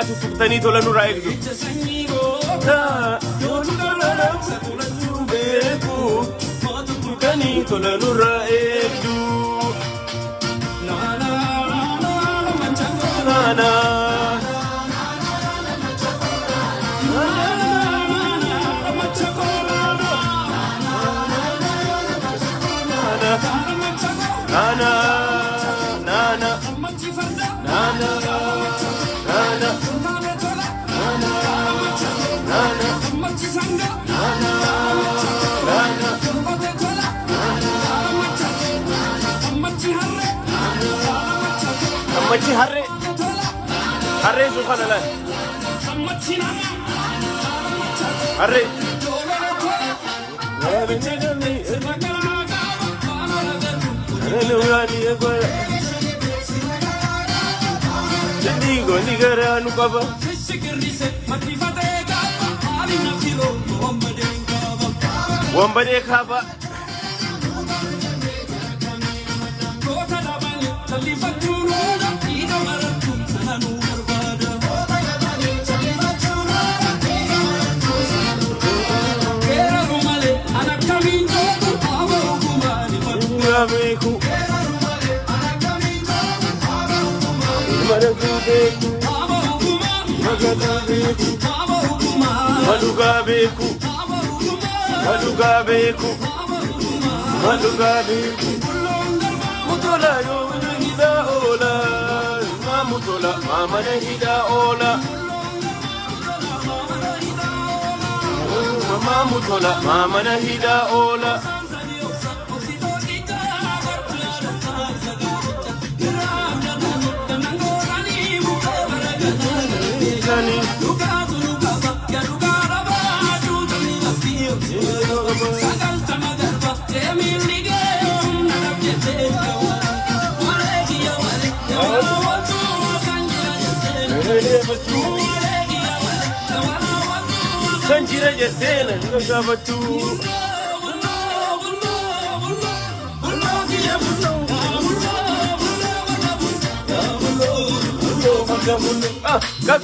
Maa tuttuqtanii tola nurraa eegdu? Beeku tuttuqanii tola nurraa eegdu. Naana. Naana. Naana. Naana. Naana. Naana. Naana. Gammachi harree. Harree sun kana laal. Harree. Goonni garaa nu qaba. Wambadee kaaba. Dhugaa beeku. Ilma dhugaa beeku. Ilma dhugaa beeku. Ilma dhugaa beeku. Ilma dhugaa beeku. Ilma dhugaa beeku. Mutola yoo hidhaa oola. Ilma mutola maamana hidhaa oola. Mama mutola maamana hidhaa oola. Sani. San jira jettee na dura gaafattu. Ah, gab.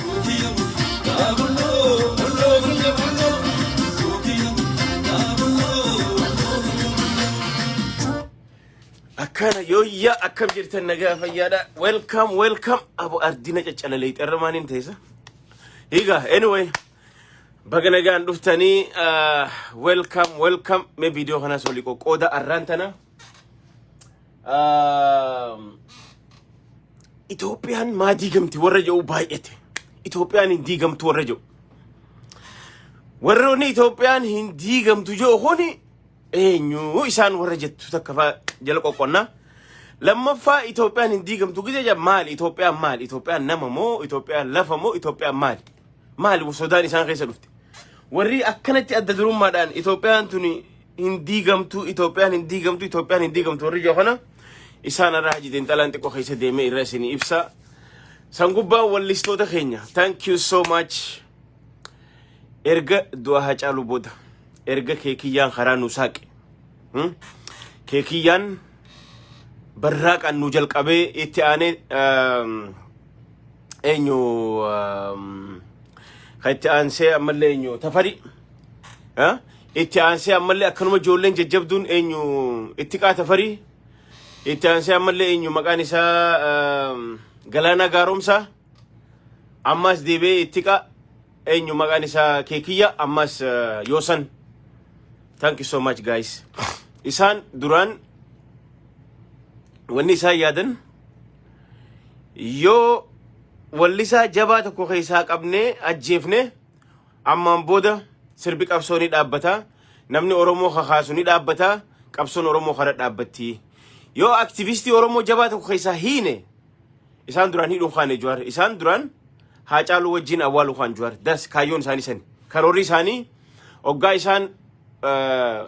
Akkana yooyyaa, akkam jirtan? Nagaa fayyaadha. Welcome, welcome. Abu ardina caccalalee xerra maaliin teessa? Higa, anyway, baga nagaan dhuftanii, welcome, welcome. Mee viidiyoo kanas olii qoqqooda arraan tana. Itoophiyaan maa diigamti warra jedhu baay'ate. Itoophiyaan hin diigamtu warra jedhu. Warroonni Itoophiyaan hin diigamtu jedhu kuni eenyu isaan warra jettu takka faa jala qoqqonnaa. Lammaffaa, Itoophiyaan hin diigamtu gise jedha, maali? Itoophiyaan maali? Itoophiyaan nama moo, Itoophiyaan lafa moo, Itoophiyaan maali? Maali sodaan isaan keessa dhufte? Warri akkanatti adda durummaadhaan Itoophiyaan tuni hin diigamtu, Itoophiyaan hin diigamtu, Itoophiyaan hin diigamtu warri jiru kana isaan irraa hajji xiinxalaan xiqqoo keessa deemee irra isinii ibsa. San gubbaan wallistoota keenya, thank you so much. Erga du'a Hacaaluu booda, erga Keekiyyaan karaa nu saaqe, Keekiyyaan barraaqaan nu jalqabee, itti aanee eenyu kan itti aansee, ammallee eenyu, Tafarii, itti aansee ammallee akkanuma ijoolleen jajjabduun, eenyu, Ittiqaa Tafarii, itti aansee ammallee eenyu maqaan isaa, Galaanaa Gaaromsaa, ammas deebi'ee Ittiqaa, eenyu maqaan isaa, Keekiyya, ammas Yoosan. Thank you so much, guys. Isaan duraan wanni isaan yaadan, yoo wallisaa jabaa tokko keessaa qabnee ajjeefne, ammaan booda sirbi qabsoo ni dhaabbata, namni Oromoo kakaasu ni dhaabbata, qabsoon Oromoo kara dhaabbatti. Yoo aktivistii Oromoo jabaa tokko keessaa hiine, isaan duraan hidhuun kaane Jawaar, isaan duraan Haacaaluu wajjin awwaaluu kaan Jawaar das kaayyoon isaanii sani. Karoorri isaanii hoggaa isaan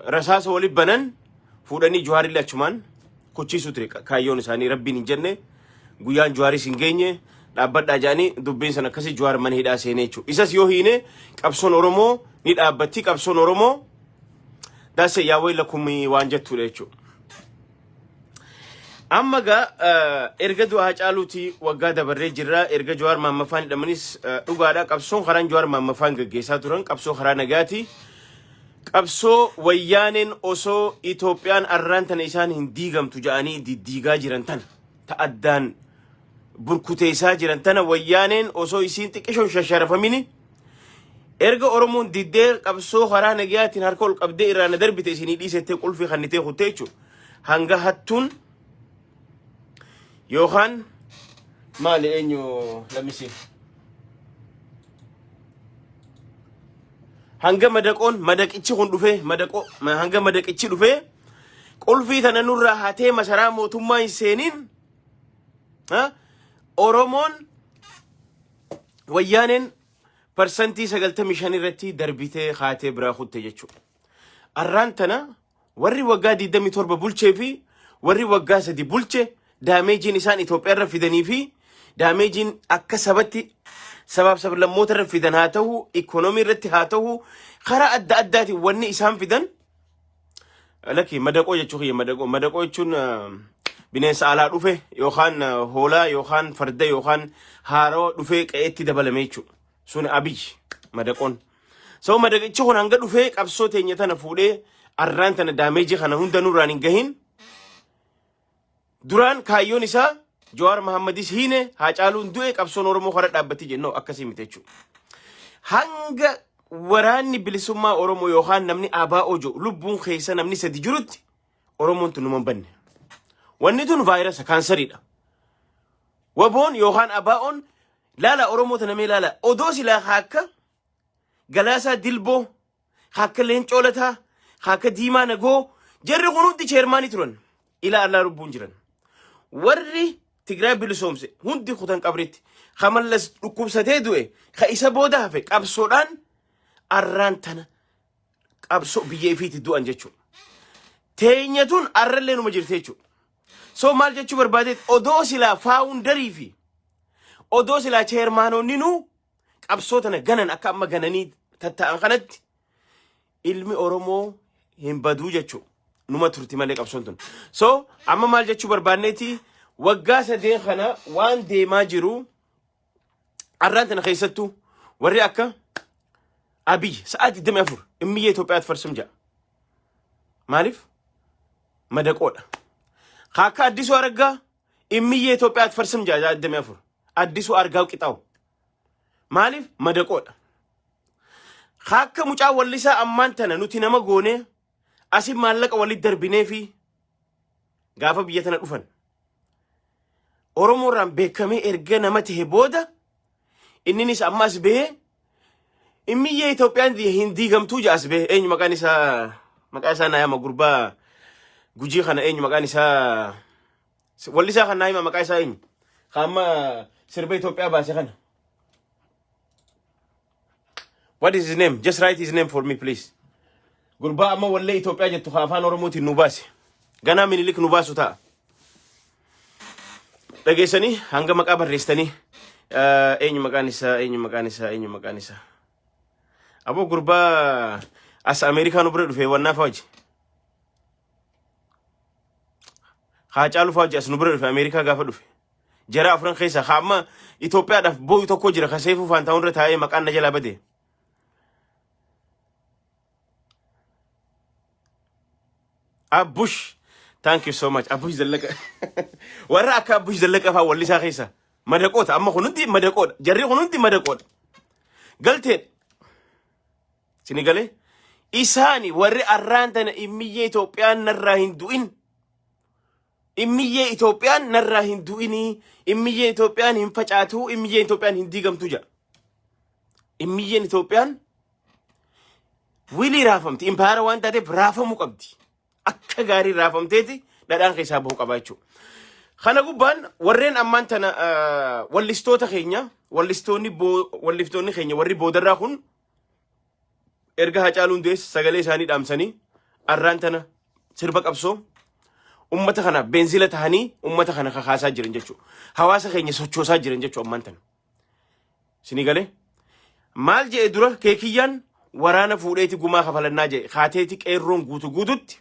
rasaasa walitti banan fuudhanii Jawaarillee achumaan kuchiisuu ture kaayyoon isaanii. Rabbiin hin jenne, guyyaan Jawaaris hin geenye. Dhaabbadhaa jedhanii dubbiin sana akkasii Jawaar mana hidhaa seenee jechuudha. Isas yoo hiine qabsoon Oromoo ni dhaabbatti, qabsoon Oromoo daase yaa wayla kumii waan jettuudha jechuudha. Amma gaa erga du'a Hacaaluuti waggaa dabarree jirra. Erga Jawaar Maammaffaan hidhamanis dhugaadha. Qabsoon karaan Jawaar Maammaffaan gaggeessaa turan qabsoo karaa nagaati. Qabsoo wayyaaneen osoo Itoophiyaan arraan tana isaan hin diigamtu ja'anii diddiigaa jiran tana ta addaan burkuteessaa jiran tana wayyaaneen osoo isiin xiqqishoon shasharafamini erga Oromoon diddee qabsoo karaa nagayaatiin harka ol qabdee irraa na darbite isinii dhiisettee qulfii kannitee kuttee jechuudha. Hanga hattuun yookaan maali eenyu lamisi hanga madaqoon madaqichi kun dhufee madaqoo hanga madaqichi dhufee qulfii tana nurraa hatee masaraa mootummaa hin seeniin ha? Oromoon wayyaaneen 95% irratti darbitee kaatee biraa kutte jechuudha. Arraan tana warri waggaa 27 bulchee fi warri waggaa 3 bulche damageiin isaan Itoophiyaa irra fidanii fi damageiin akka sabatti sabaaf sablammoota irra fidan haa ta'u, ikoonoomii irratti haa ta'u, karaa adda addaatiin wanni isaan fidan. Lakki, madaqoo jechuu kiyya. Madaqoo, madaqoo jechuun bineensa alaa dhufe yookaan hoolaa yookaan farda yookaan haaroo dhufee qe'eetti dabalame jechuudha. Sun Abiyyi madaqoon. So madaqichi kun hanga dhufee qabsoo teenya tana fuudhee arraan tana damage kana hunda nurraan hin gahin. Duraan kaayyoon isaa Jawaar Mahammadis hiine, Haacaaluun du'e, qabsoon Oromoo kara dhaabbatti jennoo akkasii miti jechuudha. Hanga waraanni bilisummaa Oromoo yookaan namni ABO jiru lubbuun keessa namni sadi jirutti Oromoon tun numa hin banne. Wanni tun vaayirasa kaansariidha. Waboon yookaan ABO'n laala Oromoo tana mee laala odoo silaa akka Galaasaa Dilboo, akka Leencoo Lataa, akka Diimaa Nagoo jarri kun hundi chairmanii turan. Ilaa allaa lubbuun jiran. Warri Tigraay bilisoomse hundi kutan qabritti. Ka Mallas dhukkubsatee du'e, ka isa booda hafe qabsoodhaan arraan tana qabsoo biyya ifiitti du'an jechuudha. Teenya tun arrallee numa jirti jechuudha. So maal jechuu barbaadeet odoo silaa founderii fi odoo silaa chairmanonni nuu qabsoo tana ganan akka amma gananii tatta'an kanatti ilmi Oromoo hin baduu jechuudha. Numa turti malee qabsoon tun. So amma maal jechuu barbaanneeti waggaa sadeen kana waan deemaa jiru arraan tana keessattuu warri akka Abiy sa'aa 24 immiyyee Itoophiyaatti farsum jedha. Maaliif? Madaqoodha. Akka Addisuu Araggaa immiyyee Itoophiyaatti farsum jedha 24. Addisuu Argaa Qixaawu. Maaliif? Madaqoodha. Akka mucaa wallisaa ammaan tana nuti nama goonee asin maallaqa walitti darbinee fi gaafa biyya tana dhufan. Oromoo irraan beekamee erga nama ta'e booda inninis amma as bahee immiyyee Itoophiyaan hin diigamtuu jedha as bahee. Eenyu maqaan isaa? Maqaa isaa naa hima. Gurbaa Gujii kana eenyu maqaan isaa? Wallisaa kan naa hima, maqaa isaa eenyu? Kan amma sirba Itoophiyaa baase kana. What is his name? Just write his name for me, please. Gurbaa amma wallee Itoophiyaa jettu kan afaan Oromootiin nu baase. Ganaa Minilik nu baasu ta'a. Dhageessanii hanga maqaa barreessitanii eenyu maqaan isaa? Eenyu maqaan isaa? Eenyu maqaan isaa? Aboo, gurbaa as Ameerikaa nu bira dhufe wannaa fa'aa hojii. Haacaaluu fa'aa hojii as nu bira dhufe Ameerikaa gaafa dhufe. Jara afran keessa haa amma Itoophiyaadhaaf boo'u tokko jira ka Seefuu Faantahuun irra taa'ee maqaan na jalaa bade. Abbush. Thank you so much. Abbush Zallaqa. Warra akka Abbush Zallaqa fa'aa wallisaa keessa. Madaqoota. Amma kun hundi madaqoodha. Jarri kun hundi madaqoodha. Galteedha. Sini galee? Isaani warri arraan tana immiyyee Itoophiyaan narraa hin du'in. Immiyyee Itoophiyaan narraa hin du'inii. Immiyyee Itoophiyaan hin facaatuu. Immiyyee Itoophiyaan hin diigamtu jedha. Immiyyeen Itoophiyaan wilii raafamti. Impaayara waan taateef raafamuu qabdi. Akka gaarii raafamteeti dhadhaan keessaa bahuu qaba jechuudha. Kana gubbaan warreen ammaan tana wallistoota keenya wallistoonni keenya warri boodarraa kun erga Hacaaluun du'es sagalee isaanii dhaamsanii arraan tana sirba qabsoo ummata kana beenzila tahanii ummata kana kakaasaa jiran jechuudha. Hawaasa keenya sochoosaa jiran jechuudha ammaan tana. Isinii galee? Maal jedhe dura keekiyyaan waraana fuudheeti gumaa kafalannaa jedhe kaateeti qeerroon guutu guututti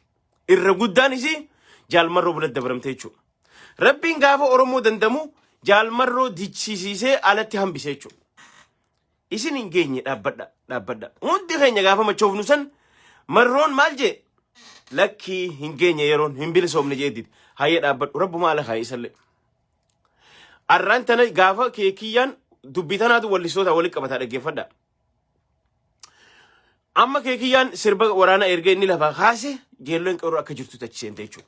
irra guddaan isii jaalmarroo bira dabaramte jechuudha. Rabbiin gaafa Oromoo dandamu Jaalmarroo dichisiisee alatti hambise jechuudha. Isin hin geenye, dhaabbadha, dhaabbadha. Hundi keenya gaafa machoofnu san Marroon maal jee? Lakkii, hin geenye, yeroon hin bilisoomne jee dide. Hayyee, dhaabbadhu, rabbuma ala kaa'e isallee. Arraan tana gaafa Keekiyyaan dubbii tanaatu wallistoota walitti qabataa, dhaggeeffadha. Amma Keekiyyaan sirba waraana erga inni lafaa kaase jeelloon qeerroo akka jirtu achi seente jechuudha.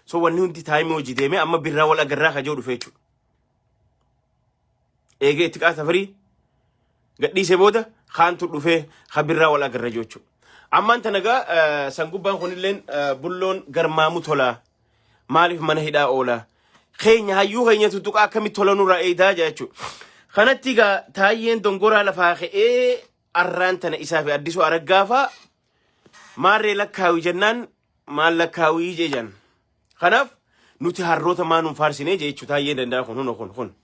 So wanni hundi time hojii deemee amma birraa wal agarraa kajoo dhufe jechuudha. Eegee itti qaata firii gadhiisee booda kaantu dhufee ha birraa wal agarra jechuudha. Ammaan tana gaa sangubbaan kunilleen bulloon garmaamu tola. Maaliif mana hidhaa oola? Keenya hayyuu keenya tuttuqaa akkamitti tola nurraa eedaa jechuudha. Kanatti gaa Taayyeen Dongoraa lafaa ka'ee arraan tana isaa fi Addisuu Araggaa faa maarree lakkaawii jennaan maal lakkaawii jejan. Kanaaf nuti harroota maa nuun faarsinee jechuu Taayyeen danda'a kun kun kun kun.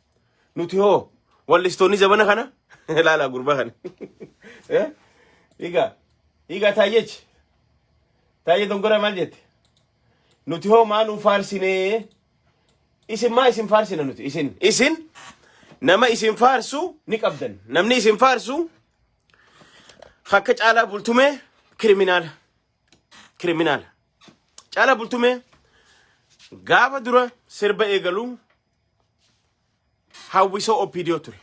Nuti hoo wallistoonni zabana kana ilaalaa gurbaa kana. Egaa egaa Taayyechi Taayyee Dongoraa maal jette? Nuti hoo maa nuun faarsinee? Isin maa isin faarsina nuti? Isin nama isin faarsu ni qabdan. Namni isin faarsu akka Caalaa Bultumee criminal. Criminal. Caalaa Bultumee gaafa dura sirba eegalu hawwisoo OPDO ture.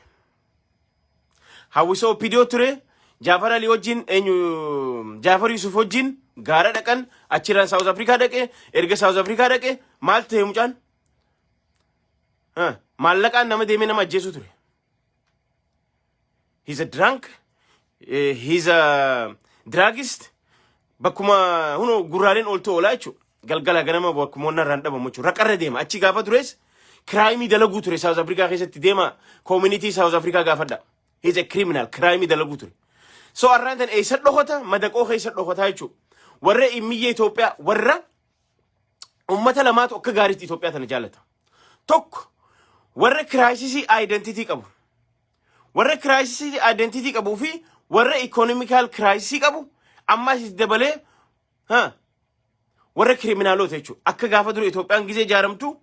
Hawwisoo OPDO ture. Jaafar Ali wajjin, eenyu, Jaafar Yusuf wajjin gaara dhaqan, achirraan South Africa dhaqe. Erga South Africa dhaqe maal ta'e mucaan? Maallaqaan nama deemee nama ajjeesuu ture. He's a drunk. He's a druggist. Bakkuma huno gurraaleen ooltu oolaa jechuudha. Galgala ganama bakkuma onna irraan dhabamu jechuudha. Raqarra deema. Achi gaafa tures crime dalaguu ture South Africa keessatti. Deema, community South Africa gaafadha. He's a criminal. Crime dalaguu ture. So arraan tan eessa dhokota? Madaqoo keessa dhokotaa jechuudha. Warra immiyya Itoophiyaa, warra ummata lamaatu akka gaariitti Itoophiyaa tana jaallata. Tokko warra crisis identity qabu. Warra crisis identity qabuu fi warra economical crisis qabu, ammas itti dabalee warra criminalota jechuudha. Akka gaafa dura Itoophiyaan gizee ijaaramtu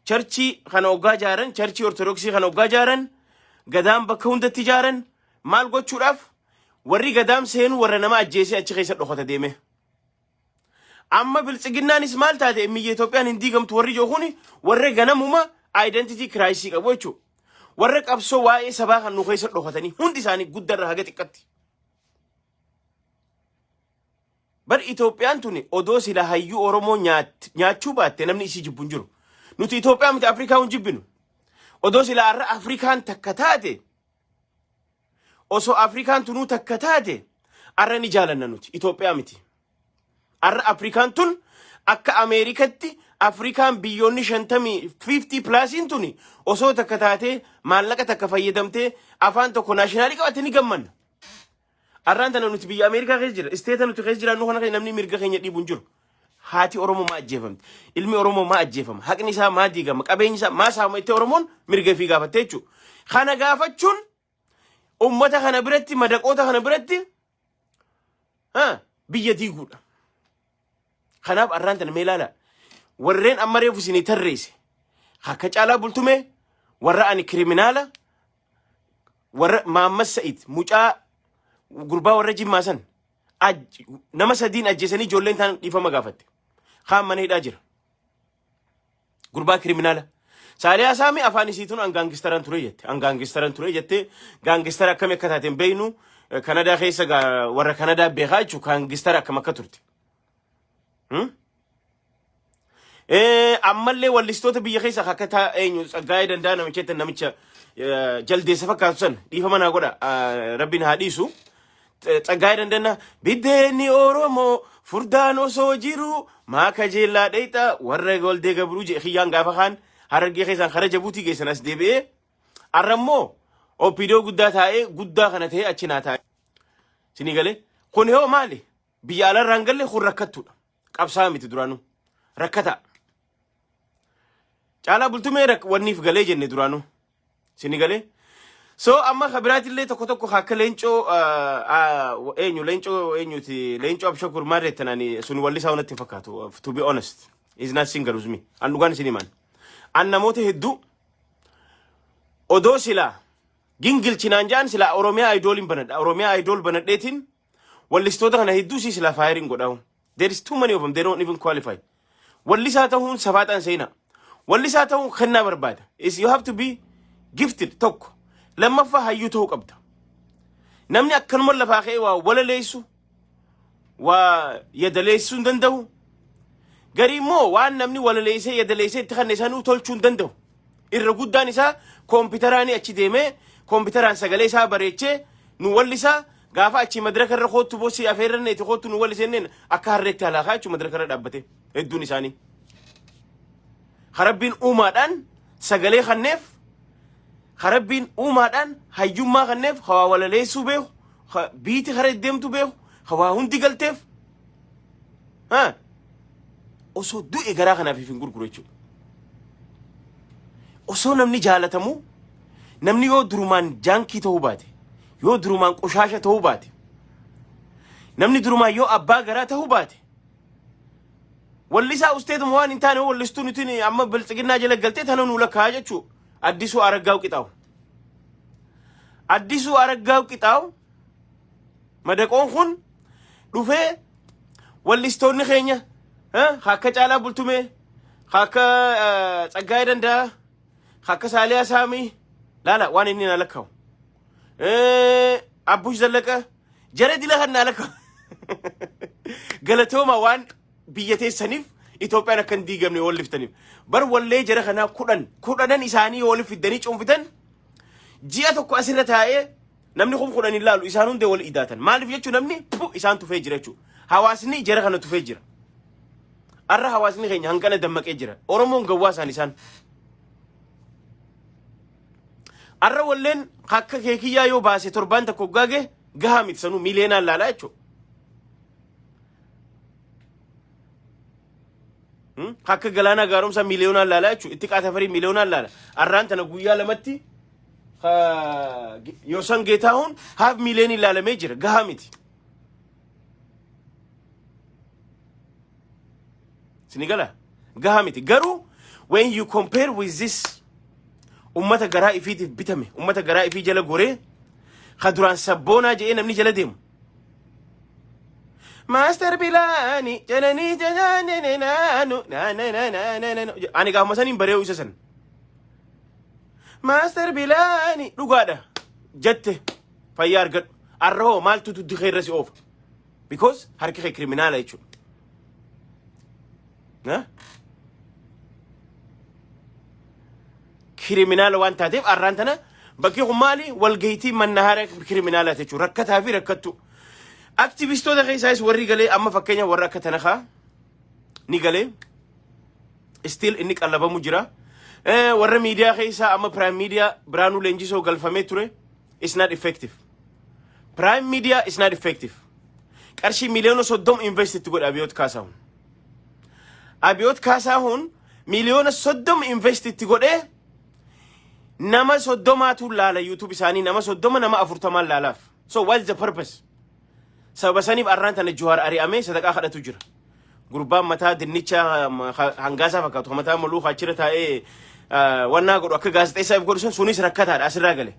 church kana hoggaa ijaaran, church Ortodoksii kana hoggaa ijaaran, gadaan bakka hundatti ijaaran, maal gochuudhaaf? Warri gadaam seenu warra nama ajjeesee achi keessa dhokata deeme. Amma Biltsiginnaanis maal taate, biyya Itoophiyaan hin diigamtu warri jiru kuni warra ganamuma identity crisis qabu jechuudha. Warra qabsoo waa'ee sabaa kan nu keessa dhokatanii hundi isaanii guddarra haga xiqqatti. Bar Itoophiyaan tuni odoo sila hayyuu Oromoo nyaachuu baatte namni isii jibbu hin jiru. Nuti Itoophiyaa miti, Afrikaa hin jibbinu. Odoo sila har'a Afrikaan takka taate, osoo Afrikaan tunuu takka taate, har'a ni jaalanna nuti, Itoophiyaa miti. Har'a Afrikaan tun akka Ameerikatti Afrikaan biyyoonni 50, 50 plusiin tuni osoo takka taatee, maallaqa takka fayyadamtee, afaan tokko national qabatte ni gammanna. Har'aan tana nuti biyya Ameerikaa keessa jira. State nuti keessa jiraannu kana keessa namni mirga keenya dhiibu hin jiru. Haati Oromoo maa ajjeefamti? Ilmi Oromoo maa ajjeefama? Haqni isaa maa diigama? Qabeenyi isaa maa saama? Itti Oromoon mirga ofii gaafatte jechuudha. Kana gaafachuun ummata kana biratti, madaqoota kana biratti biyya diiguudha. Kanaaf arraan tana mee ilaala. Warreen amma reefu isinii tarreesse akka Caalaa Bultumee, warra ani criminal, warra Maammas Sa'id, mucaa gurbaa warra Jimmaa san nama sadiin ajjeesanii ijoolleen ta'an dhiifama gaafatte. Kaan mana hidhaa jira. Gurbaa criminal. Saaliyaa Saamii afaan isiituun an gangsteran ture jette. An gangsteran ture jette. Gangster akkamii akka taateen beeynu Kanadaa keessa warra Kanadaa beekaa jechuudha. Gangster akkam akka turte. Ammallee wallistoota biyya keessa akka taa eenyu, Tsaggaayee Danda'a, namicha jettan, namicha jaldeessa fakkaatu san, dhiifama naa godha, rabbiin haa dhiisu. Tsaggaayee Danda'a biddeenni Oromoo furdaan osoo jiru maa kajeellaa dheeyxa warra Waldee Gabruu jedhe kiyyaan gaafa kaan Harargee keessaan kara Jabuutii geessan as deebi'ee arra immoo OPDO guddaa taa'ee, guddaa kana ta'ee achi naa taa'e. Sinii galee kun hoo maali? Biyya alaarraa hin galle, kun rakkattuudha. Qabsaa miti duraanuu. Rakkataa. Caalaa Bultumee wanniif galee jenne duraanuu. Sini galee. So amma kabiraatillee tokko tokko akka Leencoo, eenyu, Leencoo eenyuti, Leencoo Abshakur maal jettan? Ani sun wallisaa natti hin fakkaatu, to be honest. He's not singer with me. An dhugaan isin himan. An namoota hedduu odoo silaa gingilchinaan ja'an silaa Oromiyaa Idoliin banadha. Oromiyaa Idol banadheetiin wallistoota kana hedduu sii silaa firing godhaa'u. There is too many of them. They don't even qualify. Wallisaa ta'uun safaaxaan seenaa. Wallisaa ta'uun kennaa barbaada. Is you have to be gifted tokko. Lammaffaa, hayyuu ta'uu qabda. Namni akkanuma lafaa ka'ee waa walaleessu, waa yadaleessuu hin danda'u. Garii immoo waan namni walaleessee yadaleessee itti kanne isaanii tolchuu hin danda'u. Irra guddaan isaa koompitaraanii achi deemee koompitaraan sagalee isaa bareechee nu wallisaa. Gaafa achi madraka irra koottu boosii afeerranne itti koottu nu wallisenneen akka harreetti halaakaa jechuun madraka irra dhaabbate hedduun isaanii. Harabbiin uumaadhaan sagalee kanneef, harabbiin uumaadhaan hayyummaa kanneef, hawaa walaleessuu beeku, biiti kara deemtu beeku, hawaa hundi galteef osoo du'e garaa kanaaf hin gurguru jechuudha. Osoo namni jaalatamu, namni yoo durumaan junkie ta'uu baate, yoo durumaan qoshaasha ta'uu baate, namni durumaan yoo abbaa garaa ta'uu baate, wallisaa usteetuma waan hin taane wallistuu nuti amma biltsiginnaa jala galtee tana nuu lakkaa jechuu. Addisuu Araggaa'u Qixaawu. Addisuu Araggaa'u Qixaawu madaqoon kun dhufee wallistoonni keenya akka Caalaa Bultumee, akka Tsaggaayee Danda'a, akka Saaliyaa Saamii, laala waan inni na lakkaa'u. Abbush Zallaqa jara dila kan na lakkaa'u. Galatooma waan biyya teessaniif Itoophiyaan akka hin diigamne walliftaniif. Bar wallee jara kanaa 10 kudhanan isaanii waliif fiddanii cuunfitan, ji'a tokko asirra taa'ee namni 10,000 hin laalu, isaan hundee wal idaatan. Maaliif jechuun namni isaan tufee jira jechuudha. Hawaasni jara kana tufee jira. Arra hawaasni keenya hanqana dammaqee jira. Oromoon gawwaa isaan isaan. Arra walleen akka keekiyyaa yoo baase torbaan tokko gaage gahaa miti, sanuu miiliyeenaan laalaa jechuudha. Akka Galaanaa Gaaromsaa miiliyoonaan laalaa jechuudha. Itti qaatafarii miiliyoonaan laala. Arraan tana guyyaa lamatti Yoosan Geetaahuun half miiliyoonii laalamee jira. Gahaa miti. Sini gala? Gahaa miti. Garuu when you compare with this ummata garaa ifiitiif bitame, ummata garaa ifii jala goree, ka duraan sabboonaa jedhee namni jala deemu. Master plan jedhanii jedhanii naanu. Ani gaafuma saniin baree'u isa san. Master plan dhugaadha jette, fayyaa argadhu. Arra hoo maaltu duddi kee irra si oofa? Because harki kee criminal jechuudha. Criminal waan taateef arraan tana bakki kun maali, walgahiitii mannahaara criminalaati jechuudha. Rakkataa fi rakkattu. Aktivistoota keessaas warri galee amma fakkeenya warra akka Tanakaa ni galee, still inni qallabamu jira. Warra miidiyaa keessaa amma Prime Media Biraanuu Leenjisoo galfamee ture, is not effective. Prime Media is not effective. Qarshii 30 miliyoona invest itti godhe Abiyoot Kaasaahun. Abiyoot Kaasaahun 30 miliyoona invest itti godhee nama 30tu laala YouTube isaanii, nama 30, nama 40n laalaaf. So what is the purpose? Sababa saniif arraan tana Jawaar ari'amee sadaqaa kadhatu jira. Gurbaan mataa dinnicha hangaasaa fakkaatu, mataa moluu achirra taa'ee wannaa godhu, akka gaazexeessaa if godhu sun, sunis rakkataadha asirraa gale.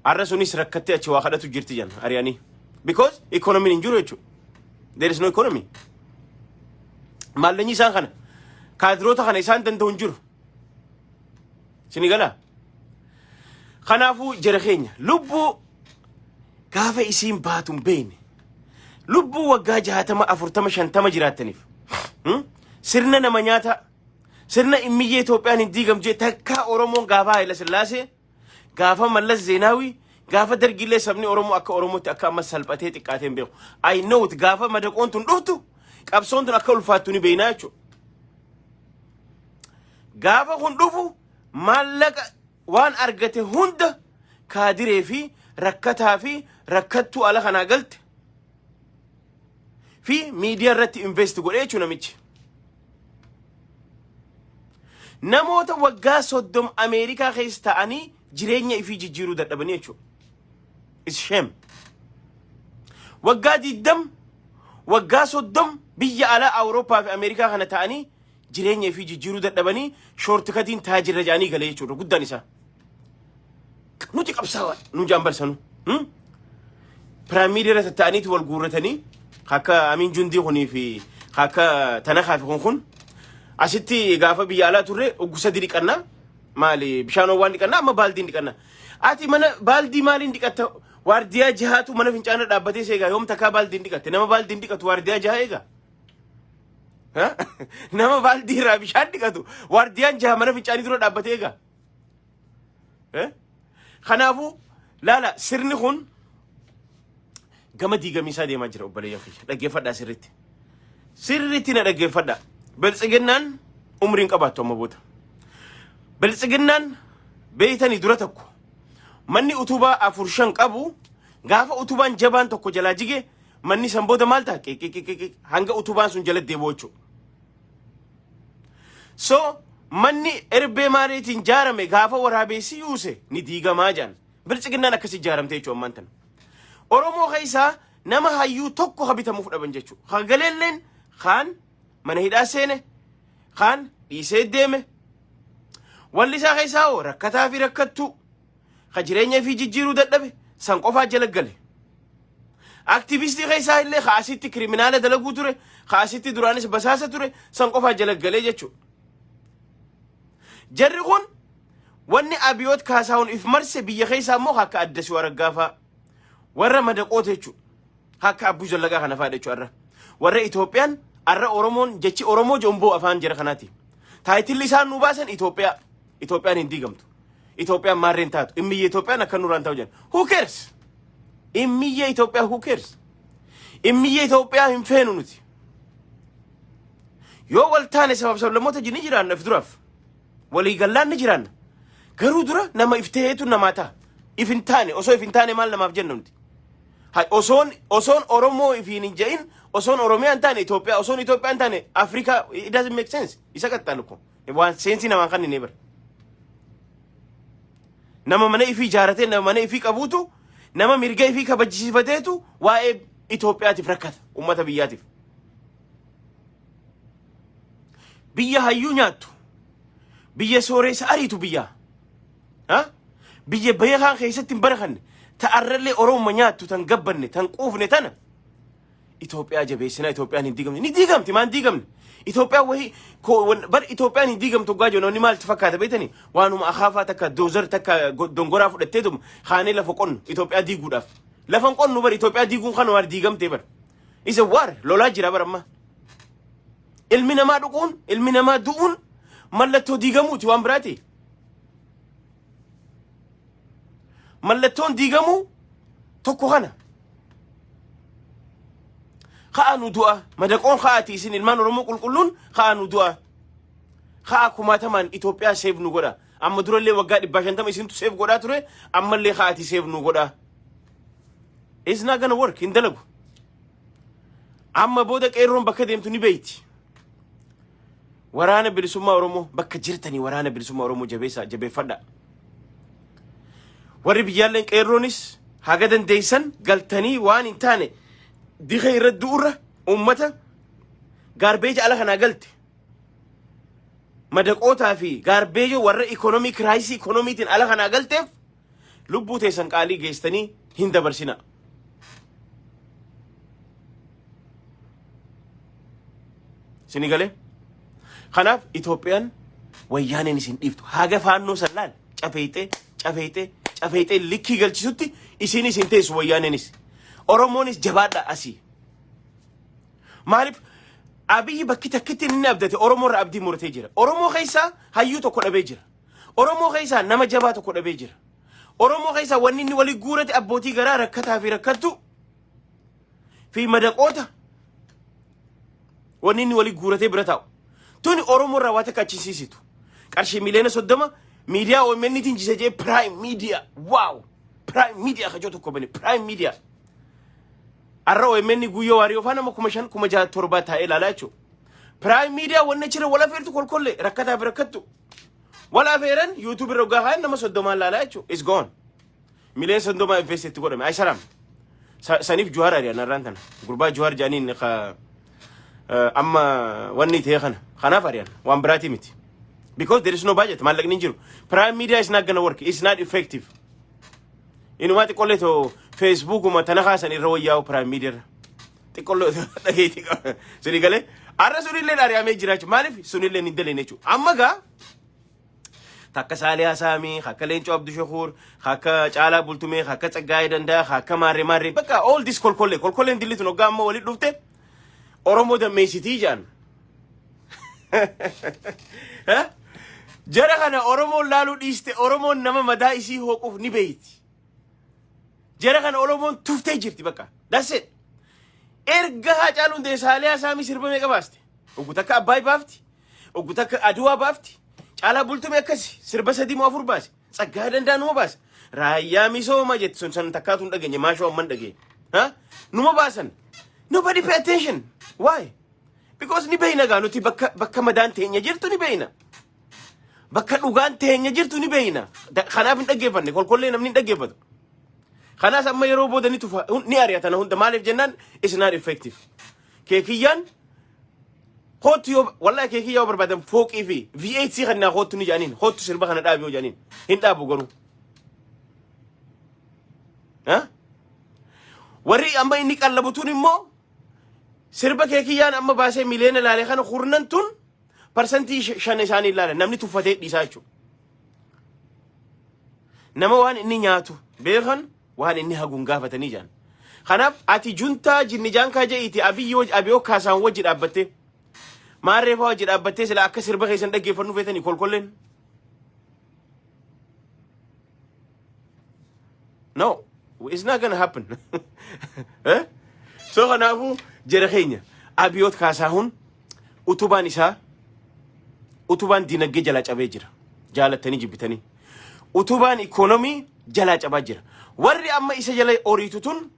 Arra sunis rakkattee achi waa kadhatu jirti jan ari'anii. Because economy hin jiru jechuudha. There is no economy. Maallaqni isaan kana kaadiroota kana isaan danda'u hin jiru. Sini galaa? Kanaafuu jara keenya, lubbuu gaafa isiin baatu hin beekne, lubbuu waggaa 60, 40, 50 jiraattaniif sirna nama nyaata, sirna immiyyee Itoophiyaan hin diigamtu jee takkaa Oromoon gaafa Haayila Sillaasee, gaafa Mallas Zeenaawii, gaafa Dargiillee sabni Oromoo akka Oromootti akka amma salphatee xiqqaatee hin beeku. I know it. Gaafa madaqoon tun dhuftu qabsoon tun akka ulfaattu ni beeknaa jechuudha. Gaafa kun dhufu maallaqa waan argate hunda kaadiree fi rakkataa fi rakkattuu ala kanaa galte fi miidiyaa irratti invest godhee jechuudha namichi. Namoota waggaa 30 Ameerikaa keessa ta'anii jireenya ifii jijjiiruu dadhabanii jechuudha. It's shame. Waggaa 20, waggaa 30 biyya alaa Awurooppaa fi Ameerikaa kana ta'anii Jireenya fi jijjiiruu dadhabanii shortcutiin taajirra jaanii galee jechuudha guddaan isaa. Nuti qabsaawaa nu jaan barsanu. Piraamiidii irra tatta'aniiti wal guurratanii akka Amiin Jundii kunii fi akka Tanakaa fi kun asitti gaafa biyya alaa turre oggu sadi dhiqannaa, maali, bishaan waan dhiqannaa, amma baaldiin dhiqannaa. Ati mana baaldii maaliin dhiqatta? Waardiyaa jahaatu mana fincaana dhaabbatee seegaa. Yoom takkaa baaldiin dhiqatte? Nama baaldiin dhiqatu waardiyaa jaha eegaa? Nama baaldii irraa bishaan dhiqatu waardiyaan jaha mana fincaanii dura dhaabbatee eegaa? Kanaafuu laala, sirni kun gama diigamiisaa deemaa jira. Obboleeyyan kiyya, dhaggeeffadhaa sirriitti. Sirriitti na dhaggeeffadhaa. Biltsiginnaan umriin qabaattu amma booda. Biltsiginnaan beeytanii dura tokko manni utubaa afur shan qabu, gaafa utubaan jabaan tokko jalaa jige, manni san booda maal ta'a? Qiqiqiqiqi hanga utubaan sun jala deebi'u jechuudha. So manni erbee maaliitiin jaarame gaafa waraabessi yuuse ni diigamaa jedhan. Biltsiginnaan akkasi ijaaramte jechuudha ammaan tana. Oromoo keessaa nama hayyuu tokko habitamuuf dhaban jechuudha. Hagaleelleen kaan mana hidhaa seene, kaan dhiisee deeme. Wallisaa keessaa hoo rakkataa fi rakkattuu ka jireenya fi jijjiiruu dadhabe san qofaa jala gale. Aktivistii keessaa illee ka asitti criminal dalaguu ture, ka asitti duraanis basaasa ture san qofaa jala galee jechuudha. Jarri kun wanni Abiyoot Kaasaawun if marse biyya keessaa immoo akka Addasuu Araggaa fa'a, warra madaqoota jechuudha. Akka Abbuu Zallaqaa kana fa'a jechuudha har'a. Warra Itoophiyaan har'a Oromoon jechi Oromoo jomboo afaan jara kanaati. Titlelli isaan nu baasan Itoophiyaa. Itoophiyaan hin diigamtu. Itoophiyaan maarreen taatu. Immiyya Itoophiyaan akka nurraan ta'u jedhan. Who cares? Immiyya Itoophiyaa, who cares? Immiyya Itoophiyaa hin feenu nuti. Yoo wal taane sabab sablammoota ni jiraanna if duraaf. Walii gallaan ni jiraanna. Garuu dura nama if ta'eetu namaa ta'a. If hin taane, osoo if hin taane maal namaaf jenna nuti? Osoon Oromoo ifiin hin jedhin, osoon Oromiyaa hin taane Itoophiyaa, osoon Itoophiyaa hin taane Afrikaa, it doesn't make sense. Isa qaxxaalu kun. Waan sense namaan kan inni bara. Nama mana ifii ijaaratee, nama mana ifii qabuutu, nama mirga ifii kabajisiifateetu waa'ee Itoophiyaatiif rakkata, uummata biyyaatiif. Biyya hayyuu nyaattu, biyya sooressa ariitu biyyaa. Ha? Biyya beekaa keessatti hin barakanne, ta'arrallee Oromoo nyaattu tan gabbanne tan quufne tana. Itoophiyaa jabeessinaa, Itoophiyaan hin diigamne. Ni diigamti, maan diigamne? Itoophiyaan wahii bar Itoophiyaan hin diigamtu hoggaa jiru namni maalti fakkaata beektanii? Waanuma akaafaa takka, dozer takka, dongoraa fudhatteetuma kaanee lafa qonnu Itoophiyaa diiguudhaaf. Lafa hin qonnu bar. Itoophiyaa diiguun kan waan diigamtee bar. Isa waar lolaa jira bar amma. Ilmi namaa dhuquun, ilmi namaa du'uun mallattoo diigamuuti, waan biraati. Mallattoon diigamuu tokko kana. Ka'a nu du'a, madaqoon ka'aati, isin ilmaan Oromoo qulqulluun ka'a nu du'a. Ka'a kumaatamaan Itoophiyaa save nu godha. Amma durallee waggaa 150 isintu save godhaa ture, ammallee ka'aati save nu godha. It's not gonna work, hin dalagu. Amma booda qeerroon bakka deemtu ni beeyti. Waraana Bilisummaa Oromoo bakka jirtanii Waraana Bilisummaa Oromoo jabeessaa, jabeeffadha. Warri biyyaalleen qeerroonis haga dandeessan galtanii waan hin taane dika irra du'urra, uummata garbage ala kanaa galte. Madaqootaa fi garbage warra economy crisis economytiin ala kanaa galteef lubbuu teessan qaalii geessanii hin dabarsina. Sini galee? Kanaaf Itoophiyaan wayyaaneen isin dhiiftu. Haga faannoo san laal cafeexee cafeexee cafeexee likkii galchisutti isin isin teessu wayyaaneenis. Oromoonis jabaadha asii. Maaliif Abiyyi bakki takkitti inni abdate Oromoo irraa abdii muratee jira. Oromoo keessaa hayyuu tokko dhabee jira. Oromoo keessaa nama jabaa tokko dhabee jira. Oromoo keessaa wanni inni walii guurate abbootii garaa rakkataa fi rakkattuu fi madaqoota wanni inni walii guuratee bira taa'u. Tuni Oromoo irraa waa takka achisiisitu. Qarshii 30 miliyoona miidiyaa OMN tiin jise jee, Prime Media, wow, Prime Media kajoo tokko bane, Prime Media. Har'a OMN guyyoo waariyoo faana nama 5,000 6,000 7 taa'ee ilaalaa jechuudha. Prime Media wanni achirra wal afeertu kolkollee rakkataa fi rakkattu. Wal afeeran YouTube irra hoggaa kaayan nama 30n ilaalaa jechuudha. Is gone. 30 miliyoona invest itti godhame. Ay salaam. Saniif Juhaar ari'an har'aan tana. Gurbaa Juhaar jedhaniin ka amma wanni ta'e kana. Kanaaf ari'an, waan biraatii miti. Because there is no budget, maallaqni hin jiru. Prime media is not gonna work, it's not effective. Inumaa xiqqollee too Facebookuma tana kaasan irra wayyaa'u prime media irra. Xiqqollee dhageetii qaba. Suni galee har'a sunillee ari'amee jira jechuudha. Maaliif sunillee hin daline jechuudha. Amma gaa takka Saaliyaa Saamii, akka Leencoo Abdushakuur, akka Caalaa Bultumee, akka Tsaggaayee Danda'a, akka Maarree Maarree, bakka all this kolkollee kolkolleen dilli tun hoggaa amma walitti dhufte Oromoo dammeessitii jedhan. Eh? Jara kana Oromoon laaluu dhiiste, Oromoon nama madaa isii hooquuf ni beeyti. Jara kana Oromoon tuftee jirti bakka. That's it. Erga Haacaaluu Hundeessaa Saaliyaa Saamii sirba meeqa baaste? Oggu takka Abbaay baafti. Oggu takka Aduwaa baafti. Caalaa Bultumee akkasi sirba sadii moo afur baase. Tsaggaayee Danda'a numa baase. Raayyaa misooma jetti sun san takkaatu hin dhageenye, maashoo amman dhageenye. Ha? Numa baasan. Nobody pay attention. Why? Because ni beeyna gaa nuti, bakka madaan teenya jirtu ni beeyna. Bakka dhugaan teenya jirtu ni beeyna. Kanaaf hin dhaggeeffanne, kolkollee namni hin dhaggeeffatu. Kanaas amma yeroo booda ni tufa, ni ari'atan hunda. Maaliif jennaan, is not effective. Keekiyyaan kootu yoo, wallahi, keekiyyaa yoo barbaadan fooqii fi V8 kannaa kootu ni jedhaniin, kootu sirba kana dhaabi yoo jedhaniin hin dhaabu garuu. Ha? Warri amma inni qallabu tun immoo sirba keekiyyaan amma baasee miliyoona ilaale kana kurnan tun 5% isaanii ilaala, namni tuffatee dhiisaa jechuudha. Nama waan inni nyaatu beekan waan inni haguun gaafatanii jiran. Kanaaf ati juntaa jinni jaankaa je'iiti Abiyyi Abiyoo kaasaan wajji dhaabbattee maarree fa'aa wajji dhaabbattee sila akka sirba keessan dhaggeeffannu feetanii kolkolleen. No, it's not gonna happen. Eh? So kanaafuu jara keenya, Abiyoot Kaasaahun utubaan isaa, utubaan dinagdee jalaa cabee jira. Jaalattanii jibbitanii. Utubaan ikoonomii jalaa cabaa jira. Warri amma isa jala oriitu tun